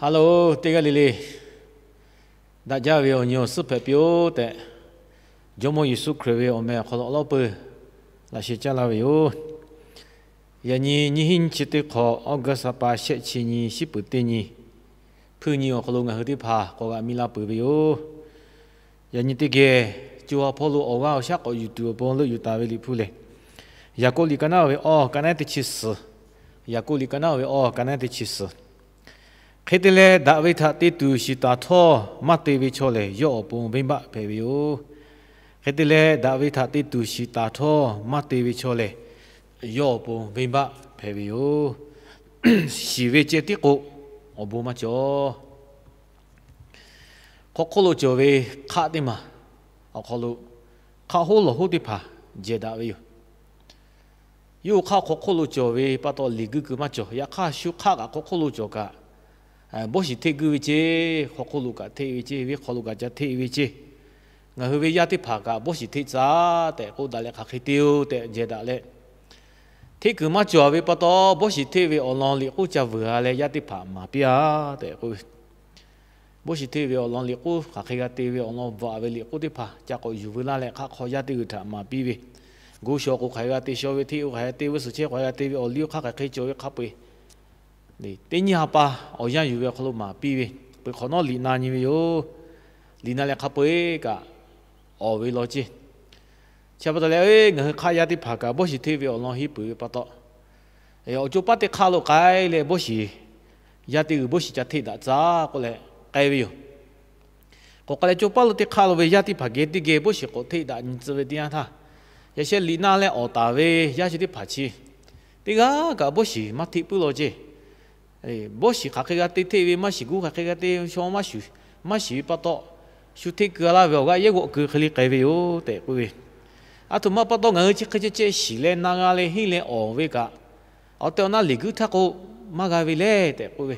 Aˉ loˬ, teˇ g'aˇ le le daꞈ jaˇ ve awˬ nyi awˬ suhˉ hpehꞈ piˇ-oˆ tehꞈ, Jawˇmawˇ Yeˍsuˆ Hkriꞈ ve awˬ meh awˬ hk'aw lo awˬ lawˉ peuˬ laꞈ sheh caˇ laˇ ve yoˬ. Yaꞈ nyi nyiˇ hinˉ nyiˇ chi teˇ hk'awꞈ August ha pa shehˆ chi nyi, shiˉ peuˍ teˇ nyi, hpuiˇ nyi awˬ hk'aw lo ngaˬ hui teˇ hpaˍ k'awꞈ g'aꞈ mi la peuˬ ve yoˬ. Yaꞈ nyi teˇ geh co ha hpawˇ lo awˬ g'aˇ awˬ shaˉ k'awꞈ yuˬ tuˬ awˬ pon leuˆ yuˬ taˍ ve Liꞈ hpu lehˬ, Yaˍkoˆ liꞈ ka naˉ ve awˬ ka naˉ teˇ chi suhˍ, Yaˍkoˆ liꞈ ka naˉ ve awˬ ka naˉ teˇ chi suhˍ. Hk'e te leh, daꞈ ve htaꞈ te tuˬ shiˍ taˍ htawˇ maˇ te ve chaw lehˬ, yawˇ awˬ pon venˇbaˆ hpehꞈ ve yoˬ. Hk'e te leh, daꞈ ve htaꞈ te tuˬ shiˍ taˍ htawˇ maˇ te ve chaw lehˬ, yawˇ awˬ pon venˇbaˆ hpehꞈ ve yoˬ. Shiˍ ve ceh tiˉ k'o, awˬ bon maˇ cawˬ. Hk'aw hk'oˆ lo cawˬ ve hk'aˆ teˇ maˬ awˬ hk'aw lo hk'aˆ hoˉ lawˬ hoˉ teˇ hpaˍ jehˬ daꞈ ve yoˬ. Yawˇ hui hk'aˆ hk'aw hk'oˆ lo cawˬ ve pa taw, liꞈ guiˇ kuiˬ maˇ cawˬ. Yaꞈ hk'aˇ, shu hk'aˆ kaꞈ hk'aw hk'oˆ lo cawˬ kaꞈ, bawˇ shiˍ hteˆ guiˇ ve ceˇ, hk'aw hk'oˆ lo kaꞈ hteˆ ve ceˇ, venˇ hk'aw lo kaꞈ ca hteˆ ve ceˇ. Ngaˬ hui ve yaˇ teˇ hpaˍ kaꞈ bawˇ shiˍ hteˆ tcuh tehꞈ k'oˆ daꞈ leh, hk'aˬ hk'e te-oˬ tehꞈ jehˬ daꞈ leh, hteˆ kuiˬ maˇ cawˬ ve pa taw, bawˇ shiˍ hteˆ ve awˬ lawn liꞈ k'oˆ ca vuiˬ a leh, yaˇ teˇ hpaˍ maˍ piˇ-a tehꞈ k'oˆ ve. Bawˇ shiˍ hteˆ ve awˬ lawn liꞈ k'oˆ, hk'aˬ hk'e g'a te ve awˬ lawn bvuhꞈ ve liꞈ k'oˆ teˇ hpaˍ ca k'awꞈ yuˬ veu laˇ leh, hk'aˆ hk'aw yaˇ teˇ g'uiˬ htaꞈ maˍ piˇ ve. G'uˇ shaw k'o hk'aˬ hk'e g'a te, shaw ve hteˆ k'o hk'aˬ hk'e g'a te, veuˇ suhˍ chehˇ hk'aˬ hk'e g'a te ve, awˬ liˇ hk'aˆ hk'aˬ hk'e cawˬ ve hk'a peu-eˬ, teˇ nyiˇ ha pa awˬ yanˇ yuˬ ve awˬ hk'aw lo maˍ piˇ ve, peuˬ hk'awꞈ nawˉ liꞈ na nyi ve yoˬ. Liꞈ na leh hk'a peu-eˬ kaꞈ awˬ ve law ceˇ. Chi pa taw leh, ngaˬ hui hk'aˆ yaˇ teˇ hpaˍ kaꞈ bawˇ shiˍ hteˆ ve awˬ lawn henˇ peuˬ ve pa taw, awˬ co paˉ teˇ hk'aˆ lo k'ai leh, bawˇ shiˍ, yaˇ teˇ g'uiˬ bawˇ shiˍ ca hteˆ daꞈ tcuh k'oˆ leh k'ai ve yoˬ. K'awꞈ k'ai leh, co paˉ lo teˇ hk'aˆ lo ve yaˇ teˇ hpaˍ geh teˇ geh bawˇ shiˍ k'awꞈ hteˆ daꞈ nyi tcuh ve teˇ yanˇ htaˇ, yaꞈ sheh liꞈ na leh awˍ taˍ ve yaˇ chi teˇ hpaˍ chi, teˇ g'aˇ kaꞈ bawˇ shiˍ maˇ hteˆ puiˉ law ceˇ. Bawˇ shiˍ hk'aˬ hk'e g'a te hteˆ ve, maˇ shiˍ guˇ hk'aˬ hk'e g'a te, shaw maˇ shiˍ ve pa taw, shu hteˆ keu laˇ ve awˬ g'aˇ yehˉ g'awˆ keu hk'e le k'ai ve yoˬ tehꞈ k'oˆ ve. Aˬ htoꞈ ma pa taw ngaˬ hui chi hk'e ceh ceh shiˍ leh na g'a leh henˇ leh awˍ ve kaꞈ, awˬ tehˬ awˬ na liꞈ guiˇ htaˇ k'o maˇ g'a ve le tehꞈ k'oˆ ve.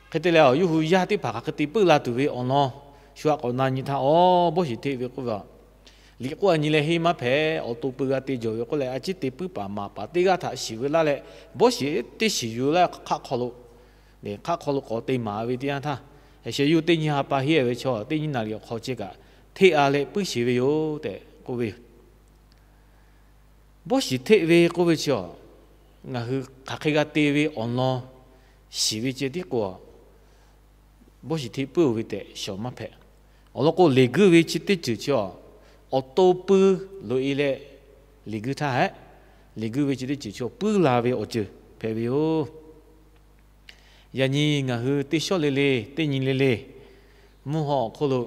Hk'e te leh, yawˇ hui yaˇ teˇ hpaˍ hk'aˬ hk'e te puiˉ la tuˬ ve awˬ lawn shu htaꞈ k'awꞈ na nyi htaˇ, awˬ bawˇ shiˍ hteˆ ve k'oˆ ve, liꞈ k'oˆ a nyi leh henˇ maˇ hpehꞈ, awˬ to pui g'a te jawˬ ve k'oˆ leh, a ciˉ te puiˉ paˍ maˍ paˍ teˇ g'aˇ htaꞈ shiˍ veu laˇ leh, bawˇ shiˍ teˇ shiˍ yuˬ laˇ hk'aˆ hk'aw lo, hk'aˆ hk'aw lo k'awꞈ te maˍ ve teˇ yanˇ htaˇ, yaꞈ sheh yawˇ teˇ nyiˇ ha pa henˇ ve chaw teˇ nyiˇ naˍ riˍ awˬ hk'aw ceh kaꞈ hteˆ a leh puiˉ sheˍ ve yoˬ tehꞈ k'oˆ ve yoˬ. Bawˇ shiˍ hteˆ ve k'oˆ ve chi, ngaˬ hui hk'aˬ hk'e g'a te ve awˬ lawn shiˍ ve ceh tiˉ k'o, bawˇ shiˍ hteˆ puiˉ-oˬ ve tehꞈ shawˍ maˇ hpehꞈ. Awˬ lawn k'o, liꞈ guiˇ ve chi teˇ ceuˬ chi, awˬ to pui loꞈ-e leh liꞈ guiˇ htaˇ hehꞈ, liꞈ guiˇ ve chi teˇ ceuˬ chi puiˉ la ve awˬ ceuˬ hpehꞈ ve yoˬ. Yaꞈ nyi ngaˬ hui teˇ shawˉ le le, teˇ nyi le le, mvuhˇ haw awˬ hk'oˆ lo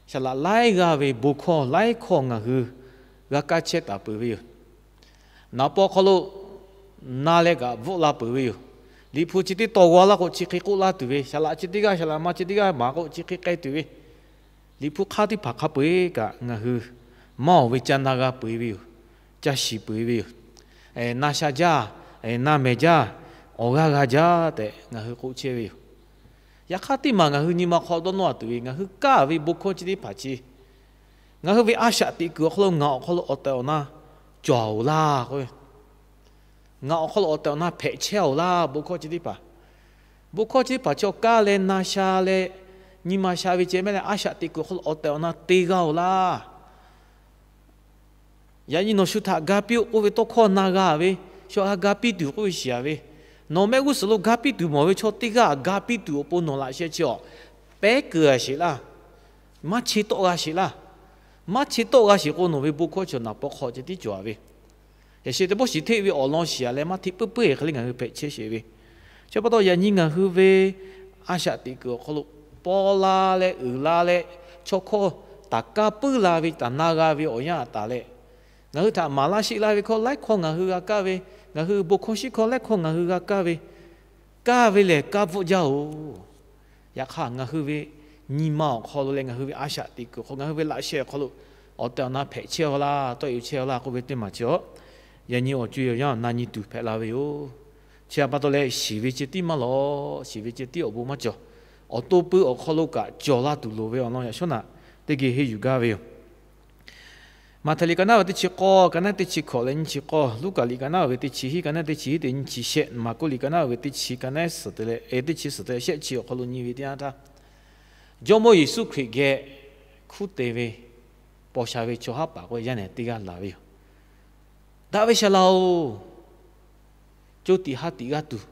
saˍ laꞈ laiˉ g'aˇ ve bon hkawˇ laiˉ hkawˇ ngaˬ hui g'a kaˇ chehˇ taˍ peuˬ ve yoˬ. Naˍ paw hk'aw lo na leh kaꞈ bvuhˆ la peuˬ ve yoˬ. Liꞈ hpu chi teˇ taw g'aw laˇ k'o, chi hk'e k'oˆ laˇ tuˬ ve, saˍ laꞈ chi teˇ g'aˇ, saˍ laꞈ ma chi teˇ g'aˇ maˍ k'o, chi hk'e k'ai tuˬ ve, Liꞈ hpu hk'aˇ teˇ hpaˍ hk'a peu-eˬ kaꞈ ngaˬ hui maˇ awˬ ve ca na g'a peuˬ ve yoˬ. Ca shiˍ peuˬ ve yoˬ. Na sha jaˇ, na mehˍ jaˇ, awˬ g'aˇ g'a jaˇ tehꞈ ngaˬ hui k'oˆ chehˇ ve yoˬ. Yaꞈ hk'aˇ, teˇ maˬ ngaˬ hui nyi ma hk'aw dawˇ nawˇ-a tuˬ ve, ngaˬ hui kaˇ ve bon hkawˇ chi teˇ hpaˍ chi, ngaˬ hui ve a shaꞈ teꞈ kuiˬ awˬ hk'aw lo ngaˬ awˬ hk'aw lo awˬ tehˬ awˬ na cawˬ-oˬ laˇ k'oˆ ve, ngaˬ awˬ hk'aw lo awˬ tehˬ awˬ na hpehꞈ chehˇ-oˬ laˇ. Bon hkawˇ chi teˇ hpaˍ, bon hkawˇ chi teˇ hpaˍ chaw kaˇ leh na sha leh nyi ma sha ve ceh mehˉ leh, a shaꞈ teꞈ kuiˬ awˬ hk'aw lo awˬ tehˬ awˬ na te g'a-oˬ laˇ. Yaꞈ nyi nawˬ shu htaꞈ ga piˇ-oˆ k'oˆ ve tawˇ hkawˇ na g'a ve, shu htaꞈ ga piˇ tuˬ k'oˆ ve shiˍ-a ve, nawˬ mehˆ g'uˇ suhˍ lo ga piˇ tuˬ mawˬ ve chaw teˇ g'aˇ ga piˇ tuˬ awˬ pon nawˬ laꞈ sheh chi-a pehˉ keu-a sheˍ laˇ. Maˇ che tawˆ g'a sheˍ laˇ. Maˇ che tawˆ g'a sheˍ k'o, nawˬ ve bon hkawˇ chi naˍ paw hk'aw ceh tiˉ cawˬ-a ve, yaꞈ sheh te bawˇ shiˍ hteˆ ve awˬ lawn shiˍ-a leh maˇ hteˆ puiˉ puiˉ-eˬ hk'e le ngaˬ hui hpehꞈ chehˇ sheˍ ve. Chi pa taw yaꞈ nyi ngaˬ hui ve a shaꞈ teꞈ kuiˬ awˬ hk'aw lo paw la leh uiˍ la leh, chaw hkawˇ taˍ kaˇ puiˉ la ve taˍ na g'a ve awˬ yanˇ taˍ leh, ngaˬ hui htaꞈ maˍ laˇ sheˆ laˇ ve hkawˇ laiˉ hkawˇ ngaˬ hui g'a kaˇ ve, ngaˬ hui bon hkawˇ shiˉ hkawˇ laiˉ hkawˇ ngaˬ hui g'a kaˇ ve, kaˇ ve lehˬ kaˇ bvuhˆ jaˇ-oˬ. Yaꞈ hk'aˇ, ngaˬ hui ve nyi ma awˬ hk'aw lo leh ngaˬ hui ve a shaꞈ teꞈ kuiˬ awˬ hk'aw, ngaˬ hui ve laꞈ sheh awˬ hk'aw lo awˬ tehˬ awˬ na hpehꞈ chehˇ-aw laˇ, tawˆ-e chehˇ-aw laˇ k'oˆ ve teˇ maˬ chi-a, yaꞈ nyi awˬ co-e awˬ yanˇ na nyi tuˬ hpehꞈ la ve yoˬ. Chi htaꞈ pa taw leh, shiˍ ve ceh tiˉ maˇ lawˬ, shiˍ ve ceh tiˉ awˬ bon maˇ cawˬ. Awˬ to pui awˬ hk'aw lo kaꞈ cawˬ la tuˬ loˍ ve awˬ lawn yaꞈ shawˉ naꞈ teˇ geh henˇ yuˬ gaˇ ve yoˬ. Maꞈhtehˍ liꞈ ka naˉ ve teˇ chi k'awˇ, ka naˉ teˇ chi hkawꞈ leh nyiˇ chi k'awˇ, Luˉkaꞈ liꞈ ka naˉ ve teˇ chi hiˉ, ka naˉ teˇ chi hiˉ te nyiˇ chi shehˆ, Maˍkuˆ liꞈ ka naˉ ve teˇ chi, ka naˉ suhˍ te leh, e, teˇ chi suhˍ te leh shehˆ chi awˬ hk'aw lo nyi ve teˇ yanˇ htaˇ, Jawˇmawˇ Yeˍsuˆ Hkriꞈ geh hkuˇ te ve paw sha ve chaw haˉ paˍ k'oˆ ve yaˇ nehˬ teˇ g'aˇ laˬ ve yoˬ. Daꞈ ve Saˍ laꞈ-oˬ, co tiꞈ ha tiꞈ g'aˇ tuˬ,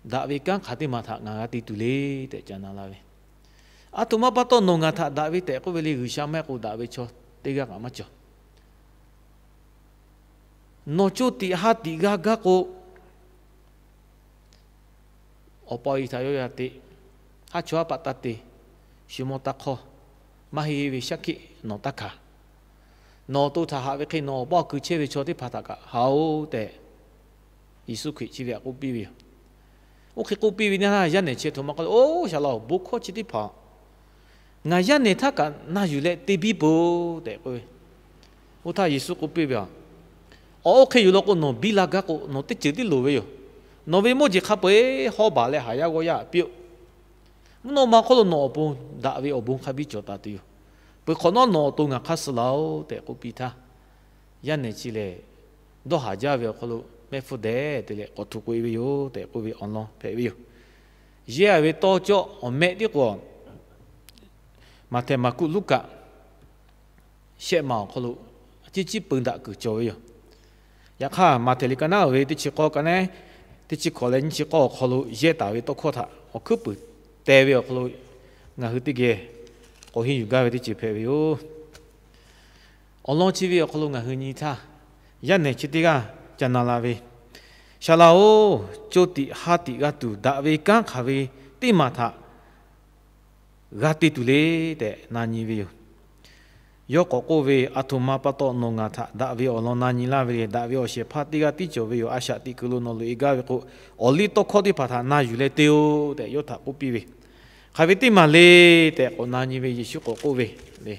daꞈ ve kanˉ hk'aˬ teˇ maˬ htaꞈ ngaˬ g'a te tuˬ le tehꞈ ca na la ve. Aˬ htoꞈ ma pa taw nawˬ ngaˬ htaꞈ daꞈ ve tehꞈ k'oˆ ve le, G'uiˬsha maˇ heˆ k'o daꞈ ve chaw teˇ g'aˇ kaꞈ maˇ cawˬ. Nawˬ co tiꞈ ha tiꞈ g'a gaˇ k'o, awˬ pa awˬ e htaꞈ yawˇ yaˇ teꞈ, haˉ chawˇ haˉ paˆ taˇ te, shu mawˇ taˇ hk'awˇ, maˇ heˆ ve shaˉ hkiˆ nawˬ taˇ hkanˍ. Nawˬ awˬ to htaꞈ haꞈ ve hk'e nawˬ awˬ paˇ awˬ kui chehˇ ve chaw teˇ hpaˍ htaꞈ kaꞈ haꞈ-oˬ tehꞈ, Yeˍsuˆ Hkriꞈ chi ve htaꞈ k'oˆ piˇ ve yoˬ. Oˇ hk'e k'oˆ piˇ ve nyiˇ htaˇ, yaˇ nehˬ chi aˬ htoꞈ ma k'oˆ le, Oˇ Saˍ laꞈ-oˬ, bon hkawˇ chi teˇ hpaˍ ngaˬ yaˇ nehˬ htaˇ kaꞈ na yuˬ leh te biˇ peuˬ tehꞈ k'oˆ ve. Oˇ htaˇ Yeˍsuˆ k'oˆ piˇ ve, Aˬ, oˇ hk'e yoˬ law k'o, nawˬ biˇ la gaˇ k'o nawˬ teˇ ceuˬ tiˉ loˍ ve yoˬ. Nawˬ ve mawˇ jeˬ hk'a peu-eˬ hawˉ baˬ leh haˍ yaˇ g'awˇ yaˇ piˇ-oˆ. Mvuhˇ naw ma hk'oˆ lo nawˬ awˬ pon daꞈ ve awˬ bon hk'a biˇ cawˬ taˍ tuˬ yoˬ. Peuˬ hk'awꞈ nawˉ nawˬ awˬ to ngaˬ hk'aˇ suh laˬ-oˬ tehꞈ k'oˆ piˇ htaˇ, yaˇ nehˬ chi lehˬ, dawˇ haˍ jaˇ ve awˬ hk'aw lo mehˆ hpfuhˇ dehꞈ te leh k'awꞈ hto k'oꞈ-e ve yoˬ tehꞈ k'oˆ ve awˬ lawn hpehꞈ ve yoˬ. Yehˇ a ve tawˇ cawˇ awˬ mehˆ tiˉ k'o, Maꞈhtehˍ, Maˍkuˆ, Luˉkaꞈ shehˆ ma awˬ hk'aw lo ciˇ ciˉ peu daꞈ kuiˬ cawˬ ve yoˬ. Yaꞈ hk'aˇ, Maꞈhtehˍ liꞈ ka naˉ ve teˇ chi k'awˇ, ka naˉ teˇ chi hkawꞈ leh nyiˇ chi k'awˇ awˬ hk'aw lo yehˇ taˍ ve tawˇ hkawˇ htaꞈ awˬ hkuiˉ puiˍ teh ve awˬ hk'aw lo ngaˬ hui teˇ geh k'awꞈ henˇ yuˬ gaˇ ve teˇ ceuˬ hpehꞈ ve yoˬ. Awˬ lawn chi ve awˬ hk'aw lo ngaˬ hui nyi htaˇ, yaˇ nehˬ chi teˇ g'aˇ ca na la ve, Saˍ laꞈ-oˬ, co tiꞈ ha tiꞈ g'a tuˬ daꞈ ve kanˉ hk'aˬ ve teˇ maˬ htaꞈ g'a te tuˬ le tehꞈ na nyi ve yoˬ. Yawˇ k'awꞈ k'oˆ ve, Aˬ htoꞈ ma pa taw nawˬ ngaˬ htaꞈ daꞈ ve awˬ lawn na nyi laˇ ve le. Daꞈ ve awˬ shehˍ hpaˇ teˇ g'aˇ tiˉ cawˬ ve yoˬ. A shaꞈ teꞈ kuiˬ lo nawˬ loꞈ-e gaˇ ve k'o, awˬ liˇ tawˇ hkawˇ teˇ hpaˍ htaꞈ na yuˬ leh te-oˬ tehꞈ yawˇ htaꞈ k'oˆ piˇ ve, hk'aˬ ve teˇ maˬ le tehꞈ k'awꞈ na nyi ve Yeˍsuˆ k'awꞈ k'oˆ ve le.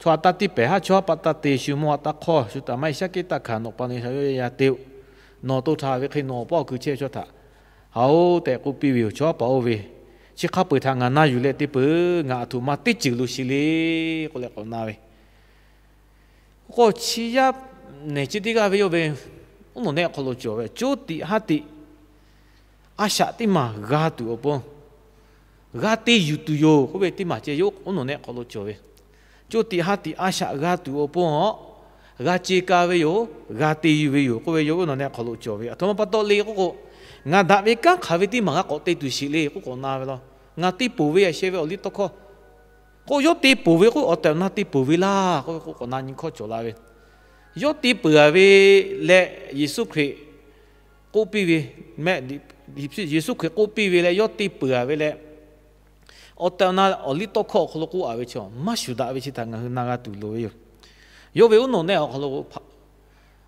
Chaw a taˇ tiˇ pehˍ, haˉ chawˇ haˉ paˆ taˇ te, shu mawˇ a taˇ hk'awˇ, shu taˍ maˇ heˆ shaˉ hkiˆ taˇ hkanˍ, nawˬ pa nawˬ e htaꞈ yawˇ yaˇ te-oˆ. Nawˬ to htaꞈ ve hk'e nawˬ awˬ paˇ awˬ kui chehˇ ve chaw htaꞈ haꞈ-oˬ tehꞈ k'oˆ piˇ ve yoˬ. Chaw haˉ paˍ oˇ ve, Chi hk'a peu-eˬ htaꞈ ngaˬ na yuˬ leh te peuˬ. Ngaˬ aˬ htoꞈ ma teˇ ceuˬ lo sheˍ le k'oˆ leh k'awꞈ na ve. K'o, chi yaˇ nehˬ chi teˇ g'aˇ ve yawˇ ve mvuhˇ naw nehˆ awˬ hk'aw lo cawˬ ve co tiꞈ ha tiꞈ a shaꞈ teˇ maˬ g'a tuˬ awˬ pon, g'a te yuˬ tuˬ yoˬ k'oˆ ve teˇ maˬ ceh yawˇ mvuhˇ naw nehˆ hk'aw lo cawˬ ve. Co tiꞈ ha tiꞈ a shaꞈ g'a tuˬ awˬ pon-aˬ, g'a ce ka ve yoˬ, g'a te yuˬ ve yoˬ k'oˆ ve yawˇ mvuhˇ naw nehˆ hk'aw lo cawˬ ve. Aˬ htoꞈ ma pa taw le k'oˆ k'o, ngaˬ daꞈ ve kanˉ hk'aˬ ve teˇ maˬ g'a k'awꞈ te tuˬ sheˍ le k'oˆ k'awꞈ na ve law. Ngaˬ te ponˬ ve yaꞈ sheh ve awˬ liˇ tawˇ hkawˇ k'o, yawˇ te ponˬ ve k'o, awˬ tehˬ awˬ na te ponˬ ve laˇ k'oˆ ve k'o, k'awꞈ na nyi hkawˇ cawˬ la ve. Yawˇ te peuˬ-a ve leh Yeˍsuˆ Hkriꞈ k'oˆ piˇ ve, mehˆ, Yeˍsuˆ Hkriꞈ k'oˆ piˇ ve leh yawˇ te peuˬ-a ve leh, awˬ tehˬ awˬ na awˬ liˇ tawˇ hkawˇ awˬ hk'aw lo k'oˆ-a ve chaw maˇ shuˍ daꞈ ve chi htaꞈ ngaˬ hui na g'a tuˬ loˍ ve yoˬ. Yawˇ ve mvuhˇ naw nehˆ awˬ hk'aw lo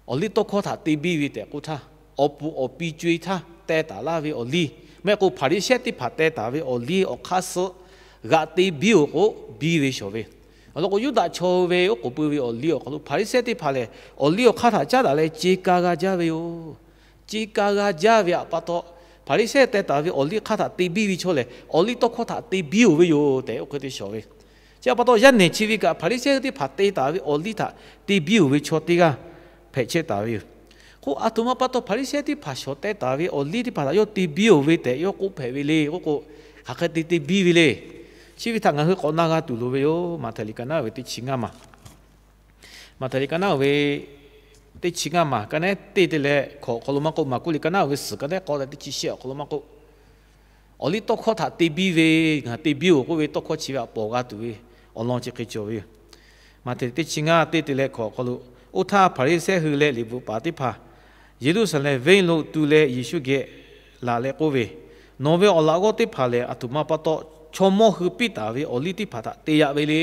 awˬ liˇ tawˇ hkawˇ htaꞈ te biˇ ve tehꞈ k'oˆ htaˇ, awˬ puˍ awˬ pi co-e htaˇ teh taˍ laˇ ve awˬ liˇ, mehˆ k'o Hpaˍriˍsehˇ teˇ hpaˍ teh taˍ ve awˬ liˇ awˬ hk'aˇ suh g'aꞈ te biˇ-oˬ k'o, biˇ ve shawˍ ve. Awˬ lawn k'o, Yuˇdaꞈ chaw ve oˉ k'oˍ pui ve awˬ liˇ awˬ hk'aw lo Hpaˍriˍsehˇ teˇ hpaˍ lehˬ, awˬ liˇ awˬ hk'aˇ htaꞈ caˉ daꞈ leh ce ka g'a jaˇ ve yoˬ. Ce ka g'a jaˇ ve htaꞈ pa taw, Hpaˍriˍsehˇ teh taˍ ve awˬ liˇ hk'aˇ htaꞈ te biˇ ve chaw lehˬ, awˬ liˇ tawˇ hkawˇ htaꞈ te biˇ-oˬ ve yoˬ tehꞈ oˇ hk'e te shawˍ ve. Chi htaꞈ pa taw, yaˇ nehˬ chi ve kaꞈ Hpaˍriˍsehˇ teˇ hpaˍ te taˍ ve awˬ liˇ htaꞈ te biˇ-oˬ ve chaw teˇ g'aˇ hpehꞈ chehˇ taˍ ve yoˬ. K'o, aˬ htoꞈ ma pa taw Hpaˍriˍsehˇ teˇ hpaˍ shawˍ teh taˍ ve awˬ liˇ teˇ hpaˍ htaꞈ yawˇ te biˇ-oˬ ve tehꞈ yawˇ k'oˆ hpehꞈ ve le k'oˆ k'o, hk'aˬ hk'e te te biˇ ve le. Chi ve htaꞈ ngaˬ hui k'awꞈ na g'a tuˬ loˍ ve yoˬ. Maꞈhtehˍ liꞈ ka naˉ ve teˇ chi ngaˇ maˬ, Maꞈhtehˍ liꞈ ka naˉ ve teˇ chi ngaˇ maˬ, ka naˉ teˇ te leh hkawꞈ awˬ hk'aw lo maˇ k'oˆ, Maˍkuˆ liꞈ ka naˉ ve suhˍ ka naˉ k'awˇ leh teˇ chi shehˆ awˬ hk'aw lo maˇ k'oˆ, awˬ liˇ tawˇ hkawˇ htaꞈ te biˇ ve, ngaˬ te biˇ-oˬ k'oˆ ve tawˇ hkawˇ chi ve htaꞈ pawˬ g'a tuˬ ve awˬ lawn chi hk'e cawˬ ve yoˬ. Maꞈhtehˍ teˇ chi ngaˇ teˇ te leh hkawꞈ awˬ hk'aw lo, oˇ htaˇ Hpaˍriˍsehˇ hui leh liꞈ bvuhꞈ paˍ teˇ hpaˍ Yeˍruˆsaˍlehnˍ venˇ lo tu leh Yeˍsuˆ geh laˬ leh k'oˆ ve, Nawˬ ve awˬ laꞈ g'awˇ teˇ hpaˍ lehˬ, aˬ htoꞈ ma pa taw chaw mawˇ hui piˇ taˍ ve awˬ liˇ teˇ hpaˍ htaꞈ te yaꞈ ve le.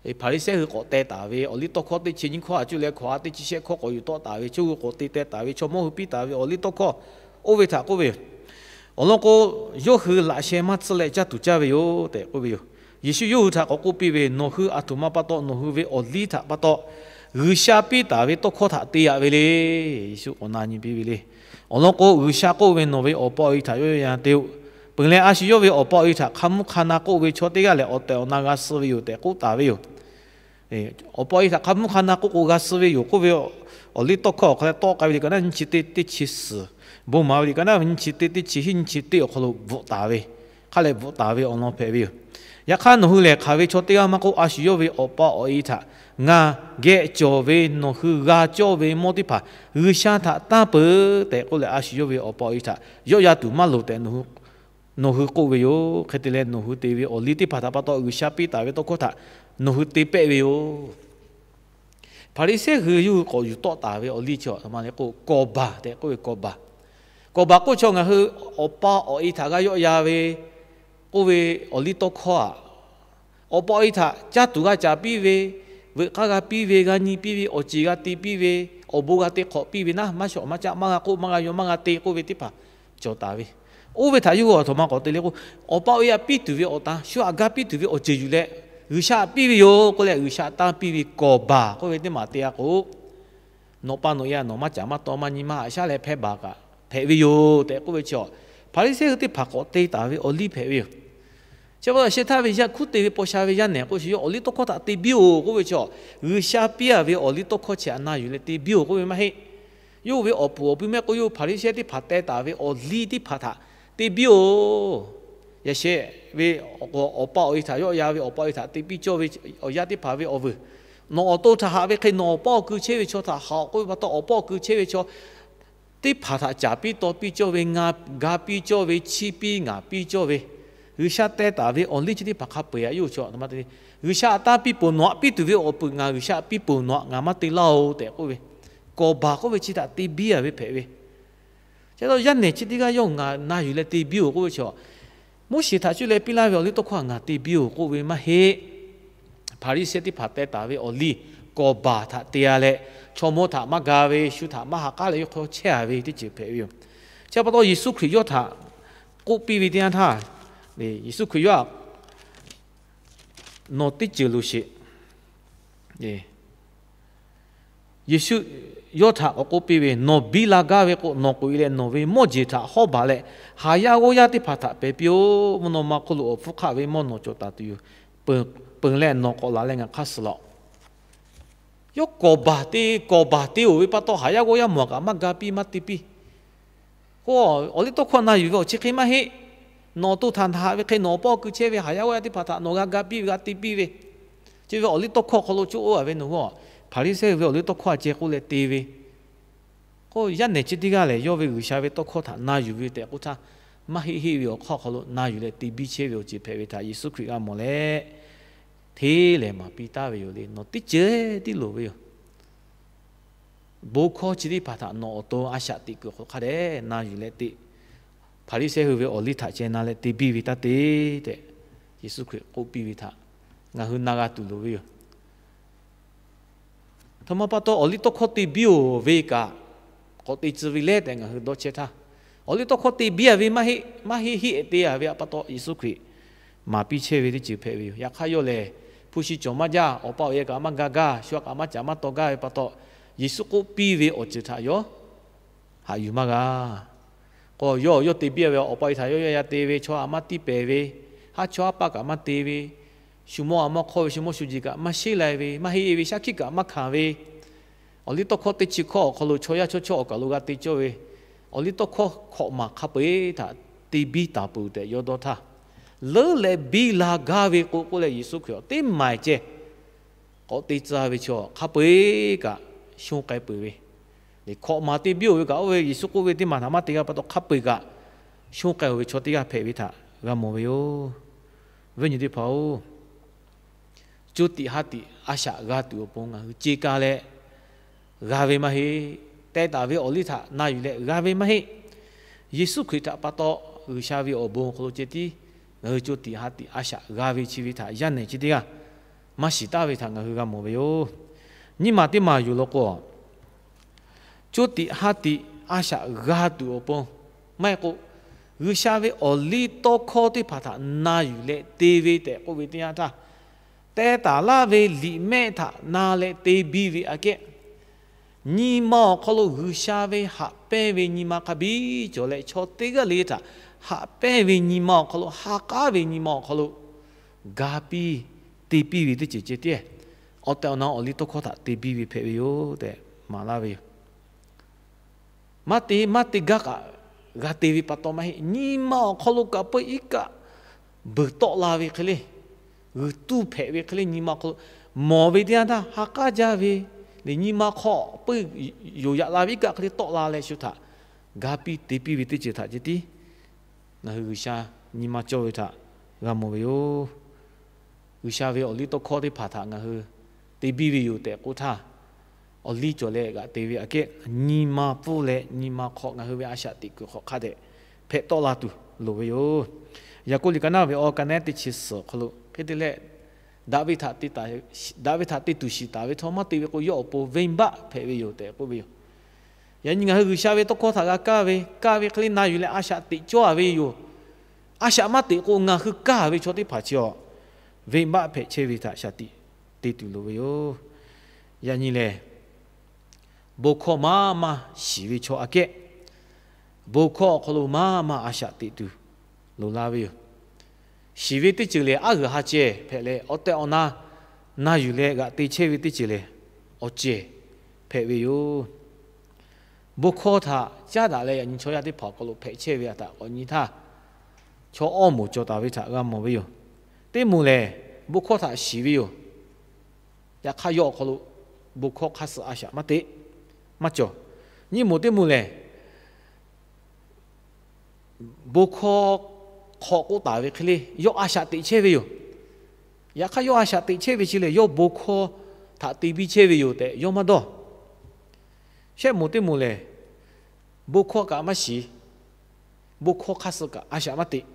Hpaˍriˍsehˇ hui k'awꞈ teh taˍ ve awˬ liˇ tawˇ hkawˇ teˇ chi nyiˇ hkawˇ a cuˇ leh hkawꞈ a teˇ chi shehˆ hkawˇ k'awꞈ yuˬ tawˆ taˍ ve, chaw hui k'awꞈ te teh taˍ ve chaw mawˇ hui piˇ taˍ ve awˬ liˇ tawˇ hkawˇ oˇ ve htaꞈ k'oˆ ve yoˬ. Awˬ lawn k'o, yawˇ hui laꞈ sheh maˇ tcuhˇ leh caˇ tuˬ caˇ ve yoˬ tehꞈ k'oˆ ve yoˬ. Yeˍsuˆ yawˇ hui htaꞈ k'awꞈ k'oˆ piˇ ve, Nawˬ hui aˬ htoꞈ ma pa taw nawˬ hui ve awˬ liˇ htaꞈ pa taw G'uiˬsha piˇ taˍ ve tawˇ hkawˇ htaꞈ te yaꞈ ve le. Yeˍsuˆ k'awꞈ na nyi piˇ ve le. Awˬ lawn k'o, G'uiˬsha k'oˆ ve, Nawˬ ve awˬ pa awˬ e htaꞈ yawˇ yaˇ te-oˬ. Peuˬ leh a shu yawˇ ve awˬ pa awˬ e htaꞈ hk'a mvuhˇ hk'a na k'oˆ ve chaw teˇ g'aˇ lehˬ, awˬ tehˬ awˬ na g'a suh ve yoˬ tehꞈ k'oˆ taˍ ve yoˬ. Awˬ pa awˬ e htaꞈ hk'a mvuhˇ hk'a na k'oˆ k'o g'a suh ve yoˬ k'oˆ ve, awˬ liˇ tawˇ hkawˇ awˬ hk'aw leh tawˆ k'ai ve liꞈ ka naˉ nyiˇ chi teˇ teˇ chi suhˍ, bon maˍ ve liꞈ ka naˉ nyiˇ chi teˇ teˇ chi hiˉ nyiˇ chi teˇ awˬ hk'aw lo bvuhꞈ taˍ ve, hk'a leh bvuhꞈ taˍ ve awˬ lawn hpehꞈ ve yoˬ. Yaꞈ hk'aˇ, nawˬ hui lehˬ hk'aˬ ve chaw teˇ g'aˇ maˇ k'oˆ, a shu yawˇ ve awˬ pa awˬ e htaꞈ ngaˬ geh cawˬ ve nawˬ hui g'a cawˇ ve mawˇ teˇ hpaˍ G'uiˬsha htaꞈ tanˇ peuˬ tehꞈ k'oˆ leh, a shu yawˇ ve awˬ pa awˬ e htaꞈ yawˆ yan tuˬ maˇ loˍ tehꞈ nawˬ hui k'oˆ ve yoˬ. Hk'e te leh, nawˬ hui te ve awˬ liˇ teˇ hpaˍ htaꞈ pa taw G'uiˬsha piˇ taˍ ve tawˇ hkawˇ htaꞈ nawˬ hui te pehˆ ve yoˬ. Hpaˍriˍsehˇ hui yawˇ hui k'awꞈ yuˬ tawˆ taˍ ve awˬ liˇ chi a htoꞈ ma le k'o, kawˍ baˬ tehꞈ k'oˆ ve kawˍ baˬ. Kawˍ baˬ k'oˆ chaw ngaˬ hui awˬ pa awˬ e htaꞈ g'a yawˆ yan ve k'oˆ ve awˬ liˇ tawˇ hkawˇ a, awˬ pa awˬ e htaꞈ caˇ tuˬ g'a caˍ piˇ ve, veuꞈ k'aˇ g'a piˇ ve, g'a nyi piˇ ve, awˬ ceˬ g'a te piˇ ve, awˬ bon g'a te hk'awꞈ piˇ ve naˉ, maˇ shawˍ maˇ caˆ, maˇ g'a k'oˆ, maˇ g'a yaw, maˇ g'a te k'oˆ ve teˇ hpaˍ cawˬ taˍ ve. Oˇ ve htaꞈ yawˇ hui a htoꞈ ma k'awꞈ te le k'o, awˬ pa awˬ e htaꞈ piˇ tuˬ ve awˬ tan shu htaꞈ g'a piˇ tuˬ ve awˬ ceuˬ yuˬ leh G'uiˬsha htaꞈ piˇ ve yoˬ k'oˆ leh, G'uiˬsha tanˇ piˇ ve kawˍ baˬ k'oˆ ve teˇ maˬ te a k'o, nawˬ pa nawˬ e htaꞈ nawˬ maˇ caˍ maˇ taw maˇ nyi maˇ haꞈ shaˉ leh hpehˇ baˬ kaꞈ hpehꞈ ve yoˬ tehꞈ k'oˆ ve chi a, Hpaˍriˍsehˇ hui teˇ hpaˍ k'awꞈ te taˍ ve awˬ liˇ hpehꞈ ve yoˬ. Chi pa taw sheh htaˇ ve yaˇ hkuˉ te ve paw sha ve yaˇ nehˬ k'o, shu yawˇ awˬ liˇ tawˇ hkawˇ htaꞈ te biˇ oˬ k'oˆ ve chi a, G'uiˬsha piˇ a ve awˬ liˇ tawˇ hkawˇ chi htaꞈ na yuˬ leh te biˇ oˬ k'oˆ ve maˇ heˆ. Yawˇ hui ve awˬ puˍ awˬ pu mehˆ k'o, yawˇ hui Hpaˍriˍsehˇ teˇ hpaˍ teh taˍ ve awˬ liˇ teˇ hpaˍ htaꞈ te biˇ oˬ. Yaꞈ sheh ve awˬ pa awˬ e htaꞈ yawˆ yan ve, awˬ pa awˬ e htaꞈ te piˇ cawˇ ve awˬ yaˇ teˇ hpaˍ ve awˬ vuiˬ, nawˬ awˬ to htaꞈ haꞈ ve hk'e nawˬ awˬ pa awˬ ku chehˇ ve chaw htaꞈ haꞈ k'oˆ ve pa taw, awˬ pa awˬ ku chehˇ ve chaw teˇ hpaˍ htaꞈ caˍ piˇ taw piˇ cawˇ ve, ngaˬ ga piˇ cawˇ ve, chiˇ piˇ ngaˍ piˇ cawˇ ve, G'uiˬsha teh taˍ ve awˬ liˇ chi teˇ hpaˍ hk'a peu eˬ a yawˇ hui chaw a htoꞈ ma te le. G'uiˬsha htaꞈ tanˇ piˇ peuˬ, nawˬ htaꞈ piˇ tuˬ ve awˬ peuˬ ngaˬ G'uiˬsha htaꞈ piˇ peuˬ, nawˬ htaꞈ ngaˬ maˇ te laˇ oˬ tehꞈ k'oˆ ve, kawˍ baˬ k'oˆ ve chi htaꞈ te biˇ a ve hpehꞈ ve. Chi pa taw yaˇ nehˬ chi teˇ g'aˇ yawˇ ngaˬ na yuˬ leh te biˇ oˬ k'oˆ ve chi a, Moˉseˍ htaꞈ cuˇ leh piˇ laˇ ve awˬ liˇ tawˇ hkawˇ htaꞈ ngaˬ te biˇ oˬ k'oˆ ve maˇ heˆ. Hpaˍriˍsehˇ teˇ hpaˍ teh taˍ ve awˬ liˇ kawˍ baˬ htaꞈ te a leh, chaw mawˇ htaꞈ maˇ ga ve, shu htaꞈ maˇ ha k'aˉ leh yawˇ hk'aw chehˇ a ve teˇ ceuˬ hpehꞈ ve yoˬ. Chi pa taw Yeˍsuˆ Hkriꞈ yawˇ htaꞈ k'oˆ piˇ ve teˇ yanˇ htaˇ, Yeˍsuˆ Hkriꞈ yawˇ a, nawˬ teˇ ceuˬ loˍ sheˍ. Yeˍsuˆ yawˇ htaꞈ k'awꞈ k'oˆ piˇ ve, nawˬ biˇ la gaˇ ve k'o, nawˬ k'oꞈ e leh nawˬ ve mawˇ jeˬ htaꞈ hawˉ baˬ leh, haˍ yaˇ g'awˇ yaˇ teˇ hpaˍ htaꞈ pehˬ piˇ-oˆ. Mvuhˇ naw ma hk'oˆ lo awˬ hpfuhˇ hk'aˆ ve mawˇ nawˬ cawˬ taˍ tuˬ yoˬ. Peunˍ leh nawˬ k'awꞈ laˬ leh ngaˬ hk'aˇ suh laˬ-oꞈ. Yawˇ kawˍ baˬ te, kawˍ baˬ te oˬ ve pa taw, haˍ yaˇ g'awˇ yaˇ mawˬ kaꞈ maˇ ga piˇ maˇ te piˇ. K'o, awˬ liˇ tawˇ hkawˇ na yuˬ ve awˬ chi hk'e maˇ heˆ. Nawˬ awˬ to htaꞈ haꞈ ve hk'e nawˬ awˬ pa awˬ ku chehˇ ve haˍ yaˇ g'awˇ yaˇ teˇ hpaˍ htaꞈ nawˬ g'a ga piˇ ve g'a te piˇ ve, chi ve awˬ liˇ tawˇ hkawˇ awˬ hk'aw lo coˇ oˇ a ve nawˬ hui a, Hpaˍriˍsehˇ hui ve awˬ liˇ tawˇ hkawˇ a ceh k'oˆ leh te ve. K'o, yaˇ nehˬ chi teˇ g'aˇ lehˬ, yawˇ ve G'uiˬsha ve tawˇ hkawˇ htaꞈ na yuˬ ve tehꞈ k'oˆ htaˇ, maˇ heˆ heˆ ve awˬ hk'aˇ awˬ hk'aw lo na yuˬ leh te biˇ chehˇ ve awˬ ceuˬ hpehꞈ ve htaꞈ Yeˍsuˆ Hkriꞈ g'a mawˬ leh, hteˇ lehˍ maˍ piˇ taˍ ve yoˬ le. Nawˬ teˇ ceuˬ tiˉ loˍ ve yoˬ. Bon hkawˇ chi teˇ hpaˍ htaꞈ nawˬ awˬ to a shaꞈ teꞈ kuiˬ hk'aw hk'a dehꞈ na yuˬ leh te, Hpaˍriˍsehˇ hui ve awˬ liˇ htaꞈ ceh na leh te biˇ ve taˇ te tehꞈ, Yeˍsuˆ Hkriꞈ k'oˆ piˇ ve htaꞈ ngaˬ hui na g'a tuˬ loˍ ve yoˬ. Htoꞈ ma pa taw awˬ liˇ tawˇ hkawˇ te biˇ oˬ ve kaꞈ, k'awꞈ te tcuh ve leh tehꞈ ngaˬ hui dawˇ chehˇ htaˇ, awˬ liˇ tawˇ hkawˇ te biˇ a ve maˇ heˆ, maˇ heˆ heˆ te a ve a pa taw Yeˍsuˆ Hkriꞈ maˍ piˇ chehˇ ve teˇ ceuˬ hpehꞈ ve yoˬ. Yaꞈ hk'aˇ yawˇ lehˬ, hpu shi cawˬ maˇ jaˇ, awˬ pa awˬ e kaꞈ maˇ ga gaˇ, shu a kaꞈ maˇ caˍ maˇ taw gaˇ ve pa taw, Yeˍsuˆ k'oˆ piˇ ve awˬ ceuˬ htaꞈ yawˇ haꞈ yuˬ maˇ g'a. K'o, yawˇ yawˇ te biˇ a ve awˬ pa awˬ e htaꞈ yawˇ yawˇ yaˇ te ve, chaw a maˇ tiˇ pehˍ ve, haˉ chawˇ haˉ paˆ kaꞈ maˇ te ve, shu mawˇ a mawˇ hk'awˇ ve shu mawˇ shu jeˬ kaꞈ maˇ sheˉ lai ve, maˇ heˆ e ve shaˉ hkiˆ kaꞈ maˇ hkanˍ ve, awˬ liˇ tawˇ hkawˇ teˇ chi hkawˇ awˬ hk'aw lo chaw yaˇ chaw chawˇ awˬ kaˬ lo g'a te cawˇ ve, awˬ liˇ tawˇ hkawˇ hkawꞈ maˬ hk'a peu eˬ htaꞈ te biˇ taˍ peuˬ tehꞈ yawˇ dawˇ htaˇ, leuˉ leh biˇ la gaˇ ve k'o k'oˆ leh Yeˍsuˆ Hkriꞈ teˇ maˬ ceh k'awꞈ te tcuh ve chaw hk'a peu eˬ kaꞈ shonˇ k'ai peuˬ ve, hkawꞈ maˬ te biˇ oˬ ve kaꞈ oˇ ve Yeˍsuˆ k'oˆ ve teˇ maˬ htaꞈ maˇ te g'a pa taw hk'a peu eˬ kaꞈ shonˇ k'ai oˬ ve chaw teˇ g'aˇ hpehꞈ ve htaꞈ g'a mawˬ ve yoˬ. Viˉ nyi teˇ hpaˍ-oˬ, co tiꞈ ha tiꞈ a shaꞈ g'a tuˬ awˬ pon ngaˬ hui ce ka leh g'a ve maˇ heˆ. Teh taˍ ve awˬ liˇ htaꞈ na yuˬ leh g'a ve maˇ heˆ. Yeˍsuˆ Hkriꞈ htaꞈ pa taw G'uiˬsha ve awˬ bon awˬ hk'aw lo ceh tiˉ ngaˬ hui co tiꞈ ha tiꞈ a shaꞈ g'a ve chi ve htaꞈ yaˇ nehˬ chi teˇ g'aˇ maˇ shiˍ taˍ ve htaꞈ ngaˬ hui g'a mawˬ ve yoˬ. Nyiˇ maˬ teˇ maˬ yoˬ law k'o, co tiꞈ ha tiꞈ a shaꞈ g'a tuˬ awˬ pon maˇ heˆ k'o, G'uiˬsha ve awˬ liˇ tawˇ hkawˇ teˇ hpaˍ htaꞈ na yuˬ leh te ve tehꞈ k'oˆ ve teˇ yanˇ htaˇ, teh taˍ laˇ ve liꞈ mehˆ htaꞈ na leh te biˇ ve aꞈ kehˉ, nyi ma awˬ hk'aw lo G'uiˬsha ve haꞈ pehnˇ ve nyi ma hk'a biˇ cawˬ leh, chaw teˇ g'aˇ le htaꞈ haꞈ pehnˇ ve nyi ma awˬ hk'aw lo, ha k'aˉ ve nyi ma awˬ hk'aw lo ga piˇ te piˇ ve teˇ ceuˬ ceh tiˉ awˬ tehˬ awˬ na awˬ liˇ tawˇ hkawˇ htaꞈ te biˇ ve hpehꞈ ve yoˬ tehꞈ maˍ laˇ ve yoˬ. Maˇ te maˇ te gaˇ kaꞈ g'a te ve pa taw maˇ heˆ. Nyi ma awˬ hk'aw lo kaꞈ peu iˉ kaˆ beuˬ tawˆ la ve hk'e le, g'uiˬ tuˇ hpehꞈ ve hk'e le, nyi ma awˬ hk'aw lo mawˬ ve teˇ yanˇ htaˇ ha k'aˉ jaˇ ve le, nyi ma hk'aw peu yoˬ yaꞈ la ve iˉ kaˆ hk'e le tawˆ la leh shu htaꞈ ga piˇ te piˇ ve teˇ ceuˬ htaꞈ ceh tiˉ ngaˬ hui G'uiˬsha nyi ma cawˇ ve htaꞈ g'a mawˬ ve yoˬ. G'uiˬsha ve awˬ liˇ tawˇ hkawˇ teˇ hpaˍ htaꞈ ngaˬ hui te biˇ ve yoˬ tehꞈ k'oˆ htaˇ, awˬ liˇ cawˬ leh g'aꞈ te ve aꞈ kehˉ nyi ma pfuhˇ leh nyi ma hk'aw ngaˬ hui ve a shaꞈ teꞈ kuiˬ hk'awꞈ hk'a dehꞈ hpehꞈ tawˆ la tuˬ loˍ ve yoˬ. Yaˍkoˆ liꞈ ka naˇ ve awˬ ka naˉ teˇ chi suhˍ awˬ hk'aw lo hk'e te leh, daꞈ ve htaꞈ te tuˬ shiˍ taˍ ve htawˇ maˇ te ve k'o, yawˇ awˬ pon venˇbaˆ hpehꞈ ve yoˬ tehꞈ k'oˆ ve yoˬ. Yaꞈ nyi ngaˬ hui G'uiˬsha ve tawˇ hkawˇ htaꞈ g'a kaˇ ve, kaˇ ve hk'e le na yuˬ leh a shaꞈ teꞈ cawˇ a ve yoˬ. A shaꞈ maˇ teꞈ k'o, ngaˬ hui kaˇ ve chaw teˇ hpaˍ chi awˬ venˇbaˆ hpehꞈ chehˇ ve htaꞈ shaˍ tiꞈ te tuˬ loˍ ve yoˬ. Yaꞈ nyi lehˬ, bon hkawˇ maˇ maˇ shiˍ ve chaw aꞈ kehˉ, bon hkawˇ awˬ hk'aw lo maˇ maˇ a shaꞈ teꞈ tuˬ loˍ la ve yoˬ. Shiˍ ve teˇ ceuˬ lehˬ, aˉ g'uiˬ ha cehˬ hpehꞈ leh, awˬ tehˬ awˬ na na yuˬ leh g'aꞈ te chehˇ ve teˇ ceuˬ lehˬ, awˬ cehˬ hpehꞈ ve yoˬ. Bon hkawˇ htaꞈ caˉ daꞈ leh yaꞈ nyi chaw yaˇ teˇ hpaˍ awˬ hk'aw lo hpehꞈ chehˇ ve htaꞈ k'awꞈ nyi htaˇ, chaw awˇ moˍ cawˬ taˍ ve htaꞈ g'a mawˬ ve yoˬ. Teˇ moˍ lehˬ, bon hkawˇ htaꞈ shiˍ ve yoˬ. Yaꞈ hk'aˇ, yawˇ awˬ hk'aw lo bon hkawˇ hk'aˇ suh a shaꞈ maˇ teꞈ, maˇ cawˬ. Nyiˇ moˍ teˇ moˍ lehˬ, bon hkawˇ hk'awꞈ k'oˆ taˍ ve hk'e le, yawˇ a shaꞈ teꞈ chehˇ ve yoˬ. Yaꞈ hk'aˇ, yawˇ a shaꞈ teꞈ chehˇ ve chi lehˬ, yawˇ bon hkawˇ htaꞈ te biˇ chehˇ ve yoˬ tehꞈ yawˇ maˇ dawˇ. Shehˆ moˍ teˇ moˍ lehˬ, bon hkawˇ kaꞈ maˇ shiˍ, bon hkawˇ hk'aˇ suh kaꞈ a shaꞈ maˇ teꞈ.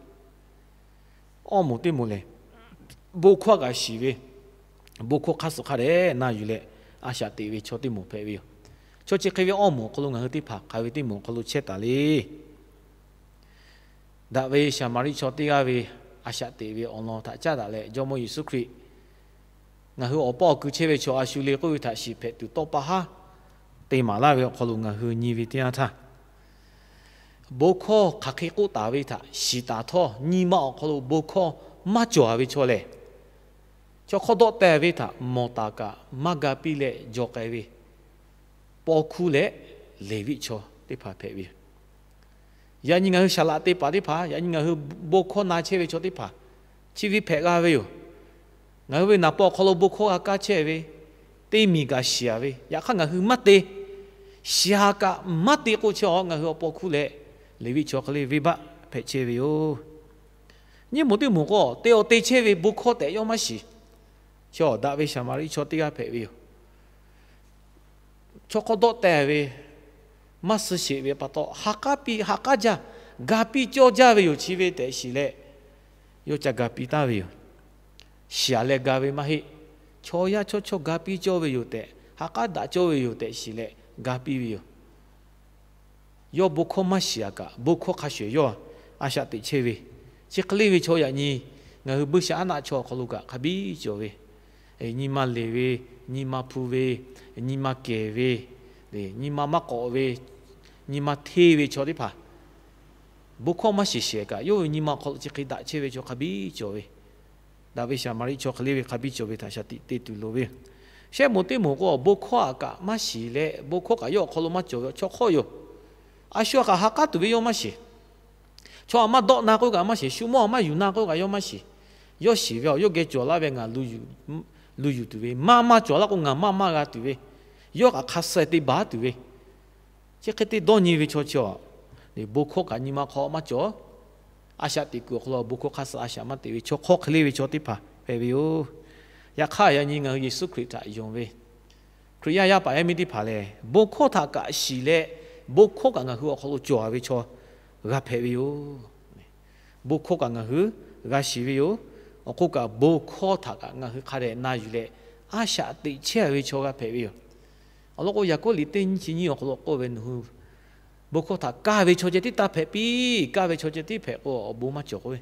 Awˇ moˍ teˇ moˍ lehˬ, bon hkawˇ kaꞈ shiˍ ve, bon hkawˇ hk'aˇ suh hk'a dehꞈ na yuˬ leh a shaꞈ teꞈ ve chaw teˇ moˍ hpehꞈ ve yoˬ. Chaw chi hk'e ve awˇ moˍ awˬ hk'aw lo ngaˬ hui teˇ hpaˍ hk'aˬ ve teˇ moˍ awˬ hk'aw lo chehˇ taˍ le. Daꞈ ve Saˍmaˍriˆ chaw teˇ g'aˇ ve a shaꞈ teꞈ ve awˬ lawn htaꞈ caˉ daꞈ leh, Jawˇmawˇ Yeˍsuˆ Hkriꞈ ngaˬ hui awˬ pawˆ awˬ kui chehˇ ve chaw a shu le k'oˆ ve htaꞈ shiˍ hpehꞈ tuˬ tawˇ pa haˉ te maˍ laˇ ve awˬ hk'aw lo ngaˬ hui nyi ve teˇ yanˇ htaˇ, bon hkawˇ hk'aˬ hk'e k'oˆ taˍ ve htaꞈ shiˍ taˍ htawˇ, nyi ma awˬ hk'aw lo bon hkawˇ maˇ cawˬ ve chaw lehˬ, chaw hk'awˇ dawˆ teh ve htaꞈ mawˬ taˍ kaꞈ maˇ ga piˇ leh jaw k'ai ve paw hkuˇ leh Leˍviˆ chaw teˇ hpaˍ hpehꞈ ve yoˬ. Yaꞈ nyi ngaˬ hui saˍ laꞈ te paˍ teˇ hpaˍ, yaꞈ nyi ngaˬ hui bon hkawˇ na chehˇ ve chaw teˇ hpaˍ chi ve hpehꞈ g'a ve yoˬ. Ngaˬ hui ve naˍ paw awˬ hk'aw lo bon hkawˇ g'a kaˇ chehˇ ve, teˇ miˬ kaꞈ shiˍ a ve, yaꞈ hk'aˇ ngaˬ hui maˇ te, shiˍ a kaꞈ maˇ te k'o, chi awˬ ngaˬ hui awˬ paw hkuˇ leh Leˍviˆ chaw hk'e le venˇbaˆ hpehꞈ chehˇ ve yoˬ. Nyiˇ moˍ teˇ moˍ k'o, te awˬ te chehˇ ve bon hkawˇ tehꞈ yawˇ maˇ shiˍ. Chi awˬ daꞈ ve Saˍmaˍriˆ chaw teˇ g'aˇ hpehꞈ ve yoˬ. Chaw hk'awˇ dawˆ teh ve, maˇ suh sheˍ ve pa taw, ha k'aˉ piˇ ha k'aˉ jaˇ, ga piˇ cawˇ jaˇ ve yoˬ. Chi ve tehꞈ shiˍ leh, yawˇ ca ga piˇ taˍ ve yoˬ. Shiˍ a leh ga ve maˇ heˆ. Chaw yaˇ chawˇ chawˇ ga piˇ cawˇ ve yoˬ tehꞈ, ha k'aˉ daꞈ cawˇ ve yoˬ tehꞈ shiˍ leh ga piˇ ve yoˬ. Yawˇ bon hkawˇ maˇ shiˍ a kaꞈ, bon hkawˇ hk'a shuˍ yawˇ a shaꞈ teꞈ chehˇ ve, chi hk'e le ve chaw yaꞈ nyi ngaˬ hui buiˇshaˆaˉnaˆ chaw awˬ hk'aw lo kaꞈ hk'a biˇ cawˬ ve, nyi ma leˬ ve, nyi ma hpu ve, nyi ma kehˬ ve, nyi ma maˇ k'awꞈ ve, nyi ma hteˇ ve chaw teˇ hpaˍ, bon hkawˇ maˇ shiˍ shehˍ kaꞈ, yawˇ ve nyi ma awˬ hk'aw lo chi hk'e daꞈ chehˇ ve chaw hk'a biˇ cawˬ ve, daꞈ ve Saˍmaˍriˆ chaw hk'e le ve hk'a biˇ cawˬ ve htaꞈ shaˍ tiꞈ te tuˬ loˍ ve. Shehˆ moˍ teˇ moˍ k'o, bon hkawˇ a kaꞈ maˇ shiˍ leh, bon hkawˇ kaꞈ yawˇ awˬ hk'aw lo maˇ cawˬ ve chaw hk'awˇ yoˬ. A shu a kaꞈ ha k'aˉ tuˬ ve yawˇ maˇ shiˍ. Chaw a maˇ dawˆ na k'oˆ kaꞈ maˇ shiˍ. Shu mawˇ a maˇ yuˬ na k'oˆ kaꞈ yawˇ maˇ shiˍ. Yawˇ shiˍ ve a, yawˇ geh cawˬ laˇ ve ngaˬ lu yuˬ tuˬ ve, maˇ maˇ cawˬ laˇ k'o ngaˬ maˇ maˇ g'a tuˬ ve, yawˇ kaꞈ hk'a suh te baˬ tuˬ ve, chi hk'e te dawˇ nyi ve chaw chi a, bon hkawˇ kaꞈ nyi ma hk'aw maˇ cawˬ. A shaꞈ teꞈ kuiˬ awˬ hk'aw lo bon hkawˇ hk'a suh a shaꞈ maˇ teꞈ ve chaw hk'awˇ hk'e le ve chaw teˇ hpaˍ hpehꞈ ve yoˬ. Yaꞈ hk'aˇ, yaꞈ nyi ngaˬ hui Yeˍsuˆ Hkriꞈ htaꞈ yonˍ ve Hkriꞈ yaˇ yaˇ paˍ yaˇ miˇ teˇ hpaˍ lehˬ, bon hkawˇ htaꞈ kaꞈ shiˍ leh, bon hkawˇ kaꞈ ngaˬ hui awˬ hk'aw lo cawˬ ve chaw g'a hpehꞈ ve yoˬ. Bon hkawˇ kaꞈ ngaˬ hui g'a shiˍ ve yoˬ. Awˬ hk'oˆ kaꞈ, bon hkawˇ htaꞈ kaꞈ ngaˬ hui hk'a dehꞈ na yuˬ leh, a shaꞈ teꞈ chehˇ ve chaw g'a hpehꞈ ve yoˬ. Awˬ lawn k'o, Yaˍkoˆ liꞈ teˇ nyiˇ chi nyiˇ awˬ hk'aw lo k'oˆ ve, nawˬ hui bon hkawˇ htaꞈ kaˇ ve chaw ceh tiˉ taˇ hpehꞈ piˇ. Kaˇ ve chaw ceh tiˉ hpehꞈ k'o, awˬ bon maˇ cawˬ k'oˆ ve,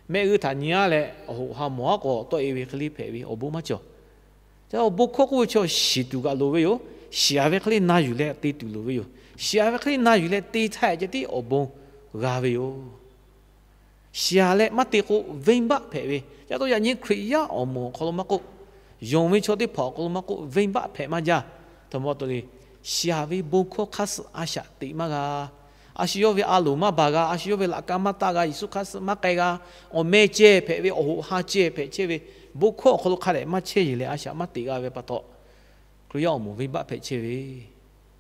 mehˆ g'uˇ htaꞈ nyi aˉ leh awˬ hoꞈ ha mawˬ aˉ k'o, tawˆ e ve hk'e le hpehꞈ ve, awˬ bon maˇ cawˬ. Ca awˬ bon hkawˇ k'oˆ ve chaw shiˍ tuˬ kaꞈ loˍ ve yoˬ. Shiˍ a ve hk'e le na yuˬ leh te tuˬ loˍ ve yoˬ. Shiˍ a ve hk'e le na yuˬ leh te htaˇ ceh tiˉ awˬ bon g'a ve yoˬ. Shiˍ a leh maˇ te k'o, venˇbaˆ hpehꞈ ve. Ca to yaꞈ nyi Hkriꞈ yaˇ awˬ moˍ awˬ hk'aw lo maˇ k'oˆ, Yonˍ ve chaw teˇ hpaˍ awˬ hk'aw lo maˇ k'oˆ, venˇbaˆ hpehꞈ maˇ jaˇ. Htaꞈ ma pa taw le, shiˍ ve bon hkawˇ hk'aˇ suh a shaꞈ teꞈ maˇ g'a. A shu yawˇ ve a loˍ maˇ baˬ g'a, a shu yawˇ ve laꞈ ka maˇ taˆ g'a, Yeˍsuˆ hk'aˇ suh maˇ k'ai g'a, awˬ meh ceh hpehꞈ ve, awˬ hoꞈ ha ceh hpehꞈ chehˇ ve, bon hkawˇ awˬ hk'aw lo hk'a dehꞈ maˇ chehˇ yeˬ leh a shaꞈ maˇ teꞈ g'a ve pa taw, Hkriꞈ yaˇ awˬ moˍ venˇbaˆ hpehꞈ chehˇ ve,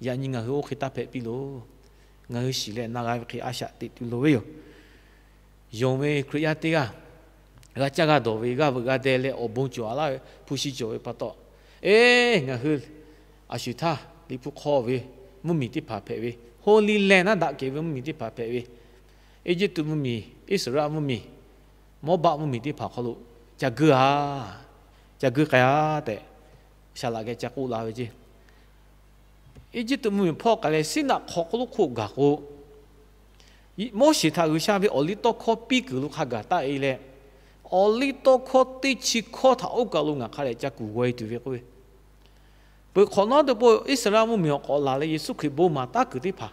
yaꞈ nyi ngaˬ hui oˇ hk'e taˇ hpehꞈ piˇ loˬ. Ngaˬ hui shiˍ leh na g'a ve hk'e a shaꞈ teꞈ tuˬ loˍ ve yoˬ. Yonˍ ve Hkriꞈ yaˇ teˇ g'aˇ g'a caˇ g'a dawˬ ve, g'a veuꞈ g'a deh leh awˬ bon cawˬ a laˇ ve hpu shi cawˬ ve pa taw, eˬ, ngaˬ hui a shu htaˇ Liꞈ hpu hk'aw ve mvuhˇmiˬ teˇ hpaˍ hpehꞈ ve, Holy Land naˉ daꞈ kehˬ ve mvuhˇmiˬ teˇ hpaˍ hpehꞈ ve, Eˇjiˇtuꞈ mvuhˇmiˬ, Iˉsaˍreˍlaˆ mvuhˇmiˬ, Mawˇbaˆ mvuhˇmiˬ teˇ hpaˍ hk'aw lo ca geuˇ a, ca geuˇ k'ai a tehꞈ, saˍ laꞈ geh ca k'oˆ la ve ceˇ. Eˇjiˇtuꞈ mvuhˇmiˬ hpawˇ k'ai leh Siˉnaˆ hk'aw hk'oˆ lo hk'oˆ gaˬ k'o, Moˉseˍ htaꞈ G'uiˬsha ve awˬliˇtawˇhkawˇ piˇ kuiˬ lo hk'a gaˬ taˆ e leh, awˬliˇtawˇhkawˇ teˇ chi hkawˇ htaꞈ oˇ kaˬ lo ngaˬ hk'a dehꞈ ca kuˬ g'aw e tuˬ ve k'oˆ ve, peuˬ hk'awꞈ nawˉ teˇ pawˆ Iˉsaˍreˍlaˆ mvuhˇmiˬ awˬ k'awꞈ laˬ leh Yeˍsuˆ Hkriꞈ bon maˍ taˉ kuiˬ teˇ hpaˍ,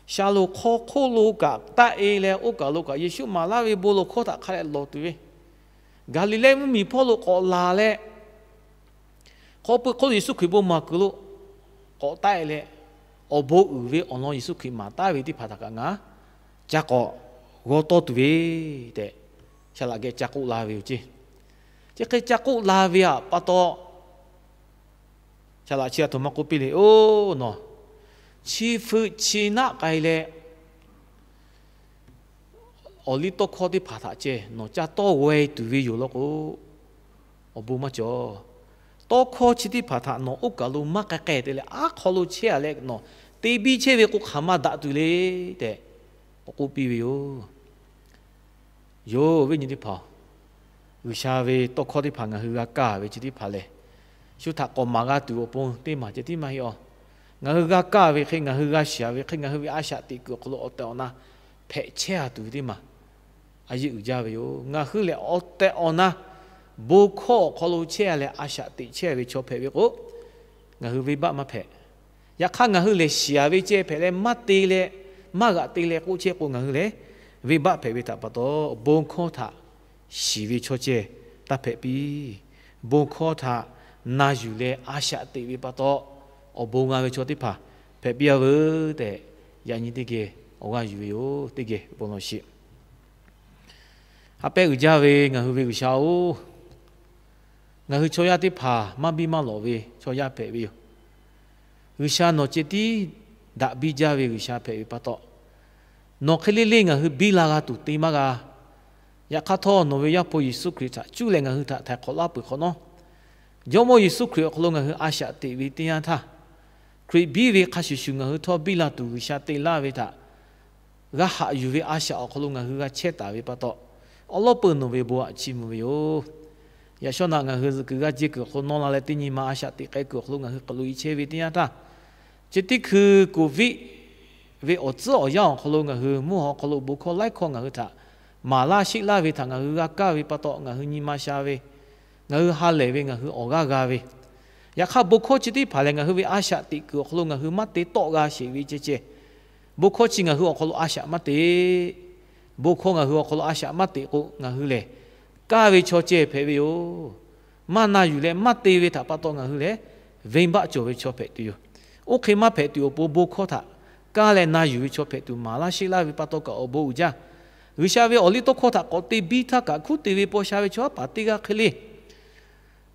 Shaˍlonˍ hk'aw hk'oˆ lo kaꞈ taˆ e leh oˇ kaˬ lo kaꞈ Yeˍsuˆ maˍ laˇ ve bon lawˬ hkawˇ htaꞈ hk'a dehꞈ lawˬ tuˬ ve, Gaˍliˍlehˇ mvuhˇmiˬ hpawˇ lo k'awꞈ laˬ leh, hk'aw pui hk'oˆ lo Yeˍsuˆ Hkriꞈ bon maˍ kuiˬ lo k'awꞈ taˆ e leh, awˬ bon uiˍ ve awˬ lawn Yeˍsuˆ Hkriꞈ maˍ taˉ ve teˇ hpaˍ htaꞈ kaꞈ ngaˬ ca k'awꞈ g'aw tawˇ tuˬ ve tehꞈ, saˍ laꞈ geh ca k'oˆ la ve yoˬ ceˇ. Chi hk'e ca k'oˆ la ve pa taw, saˍ laꞈ chi a htoꞈ ma k'oˆ piˇ le, Oˬ, nawˬ chi fuiꞈ chi naˆ k'ai leh awˬliˇtawˇhkawˇ teˇ hpaˍ htaꞈ ceh nawˬ ca tawˇ g'aw e tuˬ ve yoˬ law k'o, awˬ bon maˇ cawˬ. Tawˇhkawˇ chi teˇ hpaˍ htaꞈ nawˬ oˇ kaˬ lo maˇ k'ai k'ai te leh, aˉ hk'aw lo chehˇ a leh nawˬ te biˇ chehˇ ve k'o, hk'aˬ ma daꞈ tuˬ le tehꞈ k'awꞈ k'oˆ piˇ ve yoˬ. Yoˬ, viˉ nyi teˇ hpaˍ-oˬ, G'uiˬsha ve tawˇhkawˇ teˇ hpaˍ ngaˬ hui g'a kaˇ ve chi teˇ hpaˍ lehˬ, shu htaꞈ k'awꞈ maˍ g'a tuˬ awˬ pon teˇ maˬ ceh tiˉ maˇ heˆ awˬ. Ngaˬ hui g'a kaˇ ve hk'e, ngaˬ hui g'a shiˍ ve hk'e, ngaˬ hui ve a shaꞈ teꞈ kuiˬ awˬ hk'aw lo awˬ tehˬ awˬ na hpehꞈ chehˇ a tuˬ ve teˇ maˬ a yeˇ uiˍ jaˇ ve yoˬ. Ngaˬ hui lehˬ awˬ tehˬ awˬ na bon hkawˇ awˬ hk'aw lo chehˇ a leh a shaꞈ teꞈ chehˇ ve chaw hpehꞈ ve k'o, ngaˬ hui venˇbaˆ maˇ hpehꞈ. Yaꞈ hk'aˇ, ngaˬ hui lehˬ shiˍ ve ceh hpehꞈ leh maˇ te leh, maˇ g'aꞈ te leh k'oˆ chehˇ k'o, ngaˬ hui lehˬ venˇbaˆ hpehꞈ ve htaꞈ pa taw, bon hkawˇ htaꞈ shiˍ ve chaw ceh taˇ hpehꞈ piˇ. Bon hkawˇ htaꞈ na yuˬ leh a shaꞈ teꞈ ve pa taw, awˬ bon g'a ve chaw teˇ hpaˍ hpehꞈ piˇ a veuˬ tehꞈ, yaꞈ nyi teˇ geh awˬ g'aˇ yuˬ ve yoˬ. Teˇ geh bon lawˬ sheˍ. Ha pehˇ uiˍ jaˇ ve ngaˬ hui ve G'uiˬsha-oˬ, ngaˬ hui chaw yaˇ teˇ hpaˍ maˇ biˇ maˇ lawꞈ ve chaw yaˇ hpehꞈ ve yoˬ. G'uiˬsha nawˬ ceh tiˉ daꞈ biˇ jaˇ ve G'uiˬsha hpehꞈ ve pa taw, nawˬ hk'e le le ngaˬ hui biˇ la g'a tuˬ te maˇ g'a. Yaꞈ hk'aˇ htawˇ, nawˬ ve Yaˇ hpu Yeˍsuˆ Hkriꞈ htaꞈ cuˇ leh ngaˬ hui htaꞈ htaiˍ hk'awꞈ laˇ peuˬ hk'awꞈ nawˉ, Jawˇmawˇ Yeˍsuˆ Hkriꞈ awˬ hk'aw lo ngaˬ hui a shaꞈ teꞈ ve teˇ yanˇ htaˇ, Hkriꞈ biˇ ve hk'a shuˍ shuˍ ngaˬ hui htawˇ biˇ la tuˬ G'uiˬsha te laˇ ve htaꞈ g'a haꞈ yuˬ ve a shaꞈ awˬ hk'aw lo ngaˬ hui g'a chehˇ taˍ ve pa taw, awˬ lawˉ peuˬ nawˬ ve bon aꞈ chiˇ mvuh ve yoˬ. Yaꞈ shawˉ naꞈ ngaˬ hui zuhꞈ kuiˬ g'aˇ jehˇ kuiˬ awˬ hk'aw lo nawˇ la leh teˇ nyi ma a shaꞈ teꞈ k'ai kuiˬ awˬ hk'aw lo ngaˬ hui hk'aˬ lo i chehˇ ve teˇ yanˇ htaˇ, chi teˇ hkui Covid ve awˬ tcuhˉ awˬ yanˇ awˬ hk'aw lo ngaˬ hui mvuhˇ haw hk'aw lo bon hkawˇ laiˉ hkawˇ ngaˬ hui htaꞈ maˍ laˇ sheˆ laˇ ve htaꞈ ngaˬ hui g'a kaˇ ve pa taw, ngaˬ hui nyi ma sha ve, ngaˬ hui ha lehˬ ve, ngaˬ hui awˬ g'aˇ g'a ve, yaꞈ hk'aˇ bon hkawˇ chi teˇ hpaˍ lehˬ, ngaˬ hui ve a shaꞈ teꞈ kuiˬ awˬ hk'aw lo ngaˬ hui maˇ te tawˆ g'a sheˍ ve ceh ceh, bon hkawˇ chi ngaˬ hui awˬ hk'aw lo a shaꞈ maˇ teꞈ. Bon hkawˇ ngaˬ hui awˬ hk'aw lo a shaꞈ maˇ teꞈ k'o, ngaˬ hui lehˬ kaˇ ve chaw ceh hpehꞈ ve yoˬ. Maˇ na yuˬ leh maˇ te ve htaꞈ pa taw ngaˬ hui lehˬ venˇbaˆ cawˬ ve chaw hpehꞈ tuˬ yoˬ. Oˇ hk'e maˇ hpehꞈ tuˬ awˬ pon bon hkawˇ htaꞈ kaˇ leh na yuˬ ve chaw hpehꞈ tuˬ maˍ laˇ sheˆ laˇ ve pa taw kaꞈ awˬ bon uiˍ jaˇ. G'uiˬsha ve awˬliˇtawˇhkawˇ htaꞈ k'awꞈ te biˇ htaˇ kaꞈ hkuˉ te ve paw sha ve chaw haˉ paˍ teˇ g'aˇ hk'e le,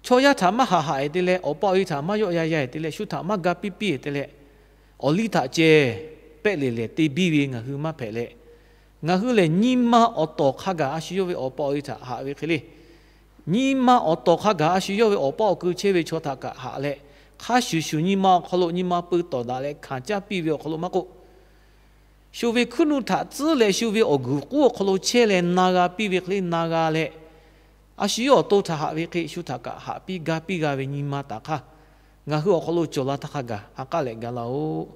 chaw yaˇ htaꞈ maˇ haꞈ haꞈ e te leh, awˬ pa awˬ e htaꞈ maˇ yawˆ ya ya e te leh, shu htaꞈ maˇ ga piˇ piˇ e te leh, awˬ liˇ htaꞈ ceh pehˆ lehˬ lehˬ te biˇ ve ngaˬ hui maˇ hpehꞈ leh, ngaˬ hui lehˬ nyi ma awˬ tawˍ hk'a gaˬ a shu yawˇ ve awˬ pa awˬ e htaꞈ haꞈ ve hk'e le, nyi ma awˬ tawˍ hk'a gaˬ a shu yawˇ ve awˬ pa awˬ ku chehˇ ve chaw htaꞈ kaꞈ haꞈ leh, hk'a shuˍ shuˍ nyi ma awˬ hk'aw lo nyi ma pui tawˍ daꞈ leh hkanˍ caˇ piˇ ve awˬ hk'aw lo maˇ k'oˆ, shu ve hkuiˉ nuˆ htaꞈ tcuhˉ leh shu ve awˬ guiˬ k'oˉ awˬ hk'aw lo chehˇ leh na g'a piˇ ve hk'e le na g'a leh, a shu yawˇ awˬ to htaꞈ haꞈ ve hk'e shu htaꞈ kaꞈ haꞈ piˇ ga piˇ g'a ve nyi ma taˍ hk'aˇ, ngaˬ hui awˬ hk'aw lo cawˬ la htaˇ hk'a gaˬ ha k'aˉ leh ga laˇ-oˆ.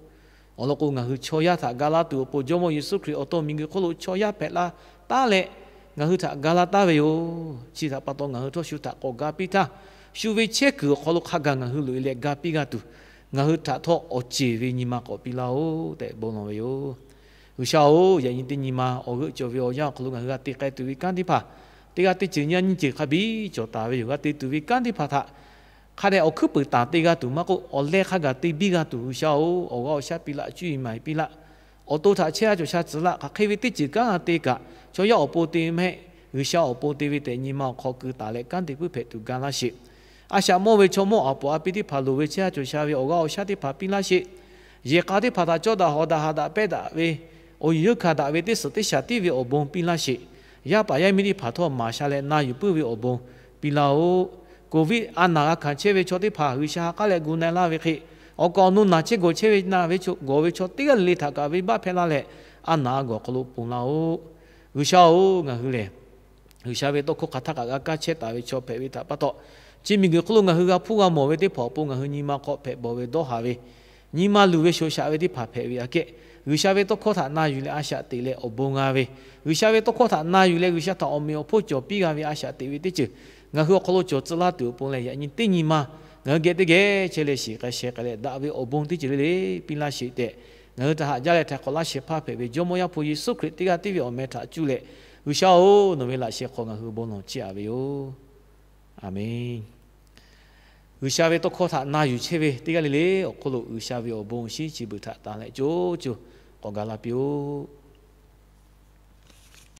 Awˬ lawn k'o, ngaˬ hui chaw yaˇ htaꞈ ga laˇ tuˬ awˬ pon Jawˇmawˇ Yeˍsuˆ Hkriꞈ awˬ to miˬguiˬ hk'oˆ lo chaw yaˇ hpehꞈ la taˉ leh, ngaˬ hui htaꞈ ga laˇ taˉ ve yoˬ. Chi htaꞈ pa taw ngaˬ hui htawˇ shu htaꞈ k'awꞈ ga piˇ htaˇ, shu ve chehˇ kuiˬ awˬ hk'aw lo hk'a gaˬ ngaˬ hui loꞈ e leh ga piˇ g'a tuˬ, ngaˬ hui htaꞈ htawˇ awˬ ceˬ ve nyi ma k'awꞈ piˇ laˇ-oˆ tehꞈ bon lawˬ ve yoˬ. G'uiˬsha-oˬ, yaꞈ nyi teˇ nyi ma awˬ g'euˆ cawˬ ve awˬ yanˇ awˬ hk'aw lo ngaˬ hui g'a te k'ai tuˬ ve kanˉ teˇ hpaˍ, teˇ g'aˇ teˇ ceuˬ nyi a nyi ceuˬ hk'a biˇ cawˬ taˍ ve yoˬ. G'a te tuˬ ve kanˉ teˇ hpaˍ htaꞈ hk'a dehꞈ awˬ hkuiˉ puiˍ taˍ te g'a tuˬ maˇ k'oˆ, awˬ lehˇ hk'a gaˬ te biˇ g'a tuˬ G'uiˬsha-oˬ, awˬ g'aˇ awˬ shaˉ piˇ laˆ, cuˇ yiˍ maˍ yiˍ piˇ laˆ. Awˬ to htaꞈ chehˇ a cawˬ sha tcuh laˆ. Hk'aˬ hk'e ve teˇ ceuˬ kanˉ te kaꞈ, chaw yaˇ awˬ pon te mehˆ, G'uiˬsha awˬ pon te ve tehꞈ nyi ma awˬ hk'aw keu taˍ leh kanˉ te puiˉ hpehꞈ tuˬ ga laˇ sheˍ. A shaꞈ mawˇ ve chaw mawˇ aˬ poꞈ a pi teˇ hpaˍ loˍ ve chehˇ a cawˬ sha ve awˬ g'aˇ awˬ shaˉ teˇ hpaˍ piˇ laˇ sheˍ. Yehˬ k'a teˇ hpaˍ htaꞈ cawˇ daꞈ hawˍ daꞈ haꞈ daꞈ pehˇ daꞈ ve, awˬ yuˬ yawˇ hkanˍ daꞈ ve teˇ suhˍ teˇ shaˍ tiˉ ve awˬ bon piˇ laˇ sheˍ. Yaˇ paˍ yaˇ miˇ teˇ hpaˍ htawˇ maˍ sha leh na yuˬ puiˉ ve awˬ bon piˇ laˇ-oˆ. Covid a naˬ g'a hkanˍ chehˇ ve chaw teˇ hpaˍ G'uiˬsha ha k'aˉ leh gu na-e laˇ ve hk'e, awˬ kaˍ awˬ nu naˬ chehˇ gawˬ chehˇ ve na ve gawˬ ve chaw teˇ g'aˇ le le htaꞈ kaꞈ venˇbaˆ hpehˇ laˇ leh, a naˬ a gawˬ awˬ hk'aw lo ponˬ laˇ-oˆ. G'uiˬsha-oˬ, ngaˬ hui lehˬ G'uiˬsha ve tawˇ hkawˇ hk'aˬ htaˇ kaꞈ g'a kaˇ chehˇ taˍ ve chaw hpehꞈ ve htaꞈ pa taw, chi miˬguiˬ hk'oˆ lo ngaˬ hui g'a hpuˇ g'a mawˬ ve teˇ hpaˍ awˬ pon ngaˬ hui nyi ma hk'aw hpehꞈ bawˬ ve dawˇ haˍ ve, nyi ma luˬ ve shoˍ shaꞈ ve teˇ hpaˍ hpehꞈ ve aꞈ kehˉ, G'uiˬsha ve tawˇ hkawˇ htaꞈ na yuˬ leh a shaꞈ teꞈ leh awˬ bon g'a ve, G'uiˬsha ve tawˇ hkawˇ htaꞈ na yuˬ leh G'uiˬsha htaꞈ awˬ meꞈ awˬ hponˇ cawˬ piˇ g'a ve a shaꞈ teꞈ ve teˇ ceuˬ ngaˬ hui awˬ hk'aw lo cawˬ tcuh laˇ tuˬ awˬ pon leh, yaꞈ nyi teˇ nyi ma ngaˬ hui geh teˇ geh chehˇ leh shiˍ k'ai sheh k'ai leh daꞈ ve awˬ bon teˇ ceuˬ le le piˇ laˇ sheˍ tehꞈ, ngaˬ hui htaꞈ haꞈ jaˇ leh htaiˍ hk'awꞈ laˇ shehˍ hpaˇ hpehꞈ ve Jawˇmawˇ Yaˇ hpu Yeˍsuˆ Hkriꞈ teˇ g'aˇ tiˉ ve awˬ meh htaꞈ cuˇ leh, G'uiˬsha-oˬ, nawˬ ve laꞈ sheh hk'aw ngaˬ hui bon lawˬ chiˇ aꞈ ve yoˬ. Aˬmenˍ. G'uiˬsha ve tawˇ hkawˇ htaꞈ na yuˬ chehˇ ve teˇ g'aˇ le le awˬ hk'oˆ lo G'uiˬsha ve awˬ bon awˬ shinˉ chi beuꞈ htaꞈ tanˬ leh co co k'awꞈ ga laˇ piˇ-oˆ.